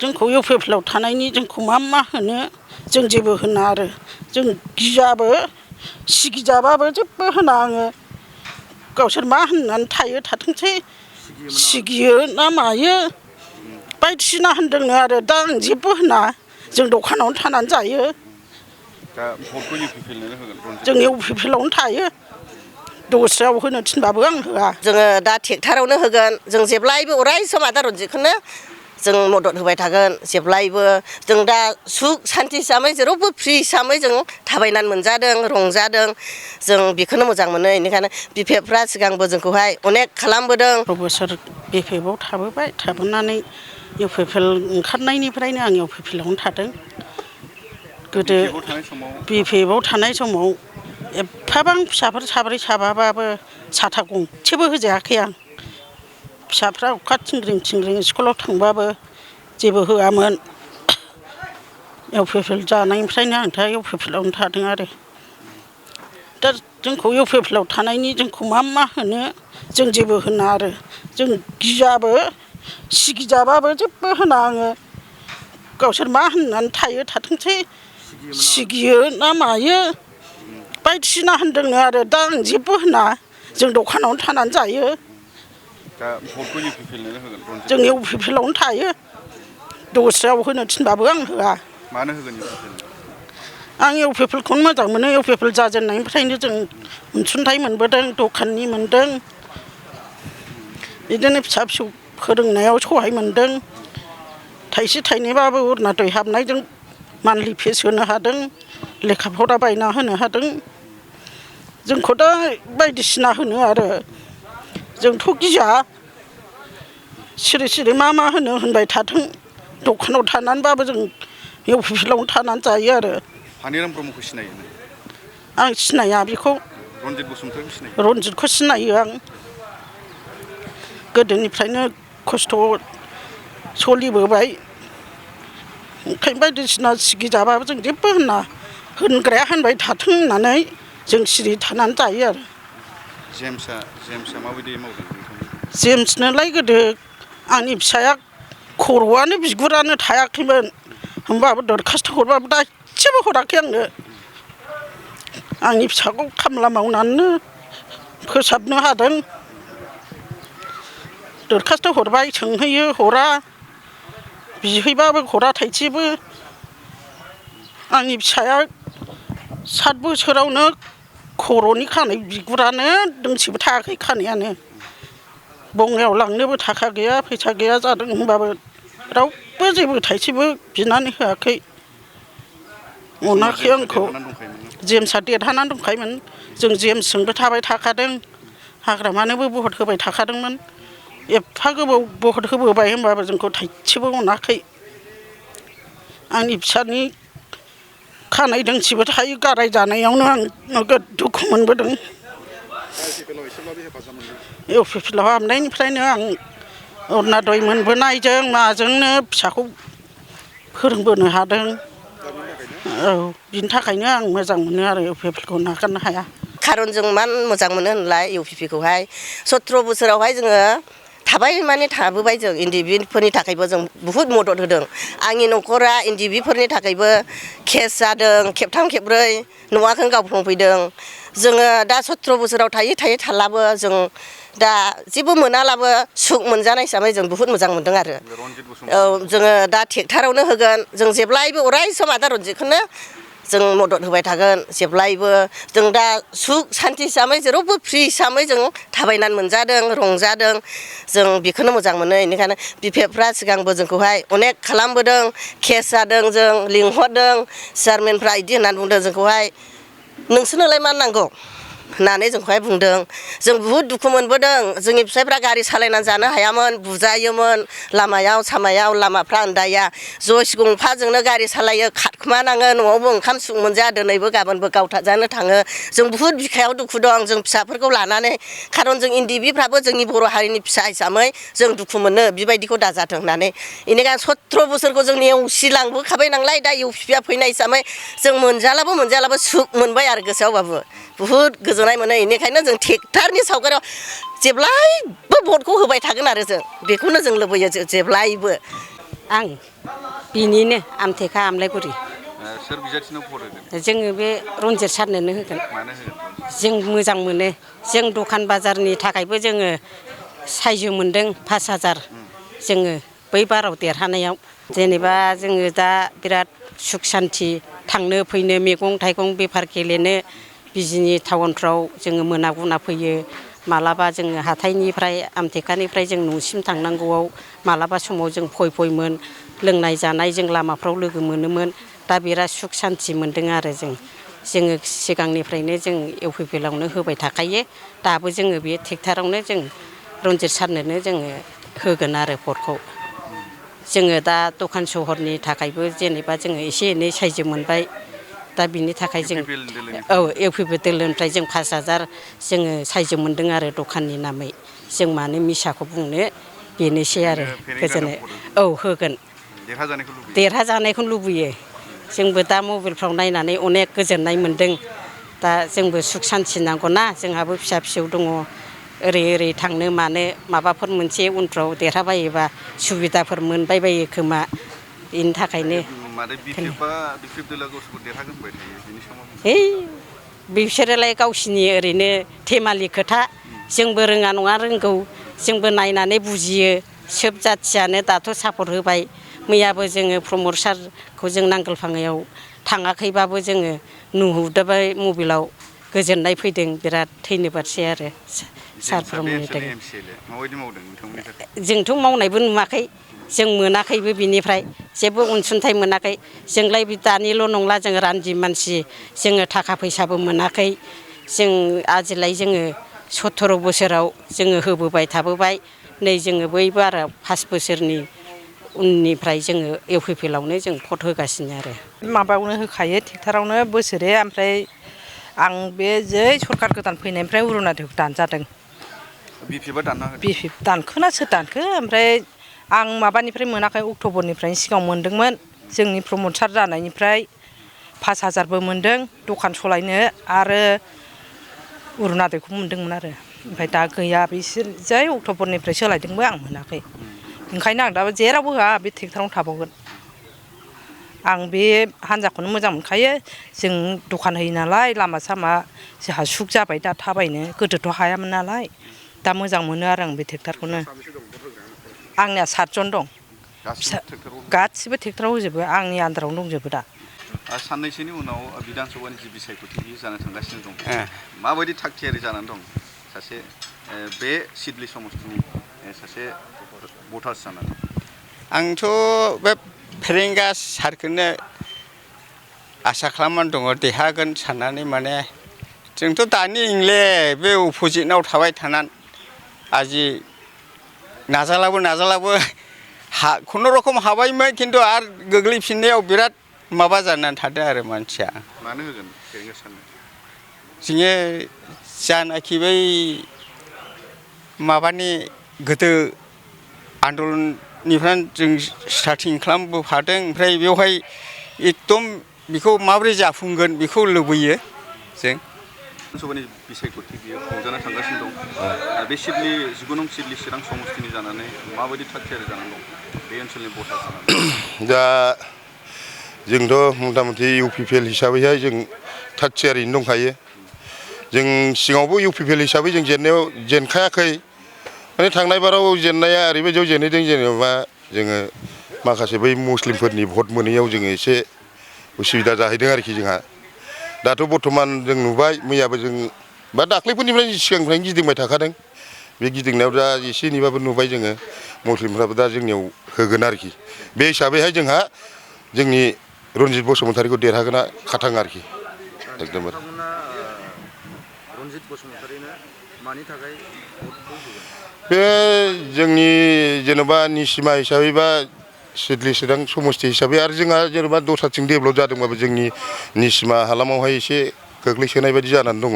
जोंखौ इउपिपिएलआव थानायनि जोंखौ मा होनो जों जेबो होना आरो जों गियाबो सिगिजाबाबो जेबो होना आङो गावसोर मा होननानै थायो थाथोंसै सिगियो ना मायो बायदिसिना होनदोंनो आरो दा आं जेबो होना जों दखानावनो थानानै जायो दा भटखौ इउपिपिएलनो होगोन जों इउपिपिएलआवनो थायो दस्रायाव होनो थिनबाबो आं होआ जोङो दा ट्रेक्टरावनो होगोन जों जेब्लायबो अराय सम आदा रनजितखौनो जों मदद होबाय थागोन जेब्लायबो जों दा सुख सान्ति हिसाबै जेरावबो फ्रि हिसाबै जों थाबायनानै मोनजादों रंजादों जों बेखौनो मोजां मोनो बेनिखायनो बिपिएफफ्रा सिगांबो जोंखौहाय अनेक खालामबोदों 6 बोसोर बिपिएफआव थाबोबाय थाबोनानै इउपिपिएल ओंखारनायनिफ्रायनो आं इउपिपिएलआवनो थादों गोदो बिपिएफआव थानाय समाव एफाबां फिसाफोर साब्रै साबाबाबो साथा गंसेबो होजायाखै आं फिसाफ्रा अखा थिंग्रिं स्कुलाव थांबाबो जेबो होआमोन इउपिपिएल जानायनिफ्रायनो आं दा इउपिपिएलआवनो थादों आरो दा जोंखौ इउपिपिएलआव थानायनि जोंखौ मा होनो जों जेबो होना आरो जों गियाबो सिगिजाबाबो जेबो होना आङो गावसोर मा होननानै थायो थाथोंसै सिगियो ना मायो बायदिसिना होनदोंनो आरो दा आं जेबो होना जों दखानावनो थानानै जायो दा भटखौ इउपिपिएलनो होगोन जों इउपिपिएलआवनो थायो दस्रायाव होनो थिनबाबो आं होआ मानो होगोन इउपिपिएलनो आं इउपिपिएलखौनो मोजां मोनो इउपिपिएल जाजेननायनिफ्रायनो जों अनसुंथाइ मोनबोदों दखाननि मोनदों बिदिनो फिसा फिसौ फोरोंनायाव सहाय मोनदों थाइसे थाइनैबाबो अरुनदय हाबनायजों मान्थलि फिस होनो हादों लेखा फरा बायना होनो हादों जोंखौ दा बायदिसिना होनो आरो जोंथ' गिया सिरि सिरि मा होनो होनबाय थाथों दखानाव थानानैबाबो जों इउपिपिएलआवनो थानानै जायो आरो फानिराम ब्रह्मखौ सिनायो नों आं सिनाया बेखौ रनजित बसुमतारिखौ सिनायो रनजितखौ सिनायो आं गोदोनिफ्रायनो खस्थ' सोलिबोबाय ओंखायनो बायदिसिना सिगिजाबाबो जों जेबो होना होनग्राया होनबाय थाथों होननानै जों सिरि थानानै जायो आरो जेम्सआ माबायदि मावदों जेम्सनोलाय गोदो आंनि फिसाया खर'आनो बिगुरानो थायाखैमोन होमबाबो दरखास्थ हरबाबो दा एसेबो हराखै आंनो आंनि फिसाखौ खामला मावनानैनो फोसाबनो हादों दरखास्थ हरबाय सोंहैयो हरा बिहैबाबो हरा थाइसेबो आंनि फिसाया 7 बोसोरावनो खर'नि खानाय बिगुरानो दोंसेबो थायाखै खानायानो बङाइयाव लांनोबो थाखा गैया फैसा गैया जादों होनबाबो रावबो जेबो थाइसेबो बिनानै होआखै अनाखै आंखौ जेम्सआ देरहानानै दंखायोमोन जों जेम्सजोंबो थाबाय थाखादों हाग्रामानोबो भट होबाय थाखादोंमोन एफा गोबाव भट होबोबाय होनबाबो जोंखौ थाइसेबो अनाखै आंनि फिसानि खानाय दोंसेबो थायो गाराय जानायावनो आं नोगोद दुखु मोनबोदों इउपिपिएलआव हाबनायनिफ्रायनो आं अरुनदय मोनबोनायजों माजोंनो फिसाखौ फोरोंबोनो हादों औ बिनि थाखायनो आं मोजां मोनो आरो इउपिपिएलखौ नागारनो हाया खारन जों मान मोजां मोनो होनलाय इउपिपिखौहाय 17 बोसोरावहाय जोङो थाबाय माने थाबोबाय जों एनडिएफबिफोरनि थाखायबो जों बुहुत मदद होदों आंनि न'खरा एनडिएफबिफोरनि थाखायबो केस जादों खेबथाम खेबब्रै न'आखौनो गावफ्लंफैदों जोङो दा 17 बोसोराव थायै थालाबो जों दा जेबो मोनालाबो सुख मोनजानाय हिसाबै जों बुहुत मोजां मोनदों आरो औ जोङो दा ट्रेक्टरावनो होगोन जों जेब्लायबो अराय सम आदा रनजितखौनो जों मदद होबाय थागोन जेब्लायबो जों दा सुख सान्ति हिसाबै जेरावबो फ्रि हिसाबै जों थाबायनानै मोनजादों रंजादों जों बेखौनो मोजां मोनो बेनिखायनो बिपिएफफ्रा सिगांबो जोंखौहाय अनेक खालामबोदों केस जादों जों लिंहरदों चेयारमेनफ्रा बिदि होननानै बुंदों जोंखौहाय नोंसोरनोलाय मा नांगौ होननानै जोंखौहाय बुंदों जों बुहुत दुखु मोनबोदों जोंनि फिसाइफ्रा गारि सालायनानै जानो हायामोन बुजायोमोन लामायाव सामायाव लामाफ्रा आन्दाया जस गंफाजोंनो गारि सालायो खारखुमानाङो न'आवबो ओंखाम सुख मोनजाया दिनैबो गाबोनबो गावथारजानो थाङो जों बुहुत बिखायाव दुखु दं जों फिसाफोरखौ लानानै खारन जों एनडिएफबिफ्राबो जोंनि बर' हारिनि फिसा हिसाबै जों दुखु मोनो बेबायदिखौ दाजाथों होननानै बेनिखायनो 17 बोसोरखौ जों नेवसिलांबोखाबाय नालाय दा इउपिपिआ फैनाय हिसाबै जों मोनजालाबो सुख मोनबाय आरो गोसोआवबाबो बुहुत गोजोननाय मोनो बेनिखायनो जों ट्रेक्टरनि सावगारियाव जेब्लायबो भटखौ होबाय थागोन आरो जों बेखौनो जों लुबैयो जेब्लायबो आं बिनिनो आमथेखा आमलायगुरि सोर बिजाथिनाव भट होगोन जोङो बे रनजित सारनोनो होगोन मानो होगोन जों मोजां मोनो जों दखान बाजारनि थाखायबो जोङो सायज मोनदों 5000 जोङो बै बाराव देरहानायाव जेनेबा जोङो दा बिराद सुख सान्ति थांनो फैनो मैगं थाइगं बेफार गेलेनो बिजिनि टाउनफ्राव जोङो मोना गुना फैयो मालाबा जोङो हाथाइनिफ्राय आमथेखानिफ्राय जों न'सिम थांनांगौआव मालाबा समाव जों फयमोन लोंनाय जानाय जों लामाफ्राव लोगो मोनोमोन दा बिराद सुख सान्ति मोनदों आरो जोङो सिगांनिफ्रायनो जों इउपिपिएलआवनो होबाय थाखायो दाबो जोङो बे ट्रेक्टरावनो जों रनजित सारनोनो जोङो होगोन आरो भटखौ जोङो दा दखान सहरनि थाखायबो जेनेबा जोङो एसे एनै सायज मोनबाय दा बिनि थाखाय जों औ इउपिपिएल दोलोनिफ्राय जों 5000 जोङो सायज मोनदों आरो दखाननि नामै जों मानो मिसाखौ बुंनो बेनोसै आरो गोजोननाय औ होगोन देरहाजानायखौ लुबैयो जोंबो दा मबाइलफ्राव नायनानै अनेक गोजोननाय मोनदों दा जोंबो सुख सान्ति नांगौना जोंहाबो फिसा फिसौ दङ ओरै थांनो मानो माबाफोर मोनसे उनफ्राव देरहाबायोबा सुबिदाफोर मोनबाय बायो खोमा बेनि थाखायनो है बिसोरोलाय गावसिनि ओरैनो धेमालि खोथा जोंबो रोङा नङा रोंगौ जोंबो नायनानै बुजियो सोब जाथियानो दाथ' सापर्ट होबाय मैयाबो जोङो प्रमद सारखौ जों नांगोल फाङायाव थाङाखैबाबो जोङो नुहुरदोंबाय मबाइलाव गोजोननाय फैदों बिराद धन्यबादसै आरो सार प्रमदनि थाखाय जोंथ' मावनायबो नुवाखै जों मोनाखैबो बिनिफ्राय जेबो अनसुंथाइ मोनाखै जोंलाय दानिल' नंला जों रान्दि मानसि जोङो थाखा फैसाबो मोनाखै जों आजिलाय जोङो 17 बोसोराव जोङो होबोबाय थाबोबाय नै जोङो बै बाराव 5 बोसोरनि उननिफ्राय जोङो इउपिपिएलआवनो जों भट होगासिनो आरो माबायावनो होखायो ट्रेक्टरावनो बोसोरे ओमफ्राय आं बे जै सरखार गोदान फैनायनिफ्राय अरुनदयखौ दानजादों बिपिएफ दानखोना सोर दानखो ओमफ्राय आं माबानिफ्राय मोनाखै अक्ट'बरनिफ्रायनो सिगाङाव मोनदोंमोन जोंनि प्रमद सार जानायनिफ्राय 5000बो मोनदों दखान सलायनो आरो अरुनदयखौ मोनदोंमोन आरो ओमफ्राय दा गैया बिसोर जै अक्ट'बरनिफ्राय सोलायदोंबो आं मोनाखै ओंखायनो आं दा जेरावबो होआ बे ट्रेक्टरावनो थाबावगोन आं बे हान्जाखौनो मोजां मोनखायो जों दखान होयो नालाय लामा सामा जोंहा सुख जाबाय दा थाबायनो गोदोथ' हायामोन नालाय दा मोजां मोनो आरो आं बे ट्रेक्टरखौनो आंनिया 7 जन दं गासिबो ट्रेक्टराव होजोबो आंनि आन्दारावनो दंजोबो दा साननैसोनि उनाव बिधान सभानि जि बिसायख'थि जानो थांगासिनो दं माबायदि थाग थियारि जानानै दं सासे बे सिडली समस्तिनि सासे भटार्स जानानै आंथ' बे फेरेंगा सारखौनो आसा खालामनानै दङ देरहागोन साननानै माने जोंथ' दानि इंले बे अपोजिटनाव थाबाय थानानै आजि नाजालाबो खुनुरखम हाबायमोन खिन्थु आरो गोग्लैफिननायाव बिराद माबा जानानै थादों आरो मानसिया मानो होगोन फेरेंगा सारनो जोङो जानाखि बै माबानि गोदो आन्दलननिफ्राय जों स्टार्टिं खालामबोफादों ओमफ्राय बेवहाय एकदम बेखौ माबोरै जाफुंगोन बेखौ लुबैयो जों सभानि बिसायख'थि बियो खुंजानो थांगासिनो दं बे सिडली 19 नं सिडली चिरां समस्तिनि जानानै माबायदि थाग थियारि जानानै दं बे ओनसोलनि भटार्स दा जोंथ' मथा मथि इउपिपिएल हिसाबैहाय जों थाग थियारिनो दंखायो जों सिगाङावबो इउपिपिएल हिसाबै जों जेनखायाखै माने थांनाय बाराव जेननाया ओरैबायदियाव जेनहैदों जेनेबा जोङो माखासे बै मुस्लिमफोरनि भट मोनैयाव जोङो एसे उसुबिदा जाहैदों आरोखि जोंहा दाथ' बर्थमान जों नुबाय मैयाबो जों बा दाख्लैफोरनिफ्राय सिगांनिफ्रायनो गिदिंबाय थाखादों बे गिदिंनायाव दा एसे एनैबाबो नुबाय जोङो मुस्लिमफ्राबो दा जोंनियाव होगोन आरोखि बे हिसाबैहाय जोंहा जोंनि रनजित बसुमतारीखौ देरहागोना खाथां आरोखि एकदमबारे रनजित बसुमतारीनो मानि थाखाय भटखौ होगोन बे जोंनि जेनेबा निसिमा हिसाबै बा सिडली चिरां समस्ति हिसाबै आरो जोंहा जेनेबा दस्राथिं डेभेलप जादोंबाबो जोंनि निसिमा हालामावहाय एसे गोग्लैसोनाय बायदि जानानै दङ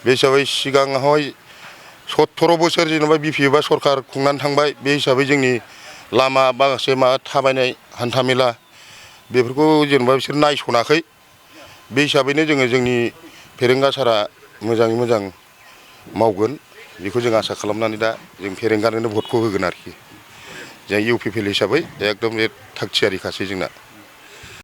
बे हिसाबै सिगाङावहाय 17 बोसोर जेनेबा बिपिएफआ सरखार खुंनानै थांबाय बे हिसाबै जोंनि लामा माखासे थाबायनाय हान्थामेला बेफोरखौ जेनेबा बिसोर नायस'नाखै बे हिसाबैनो जोङो जोंनि फेरेंगा सारा मोजाङै मोजां मावगोन बेखौ जों आसा खालामनानै दा जों फेरेंगानोनो भटखौ होगोन आरोखि जों इउ पि पि एल हिसाबै एकदम थाग थियारिखासै जोंना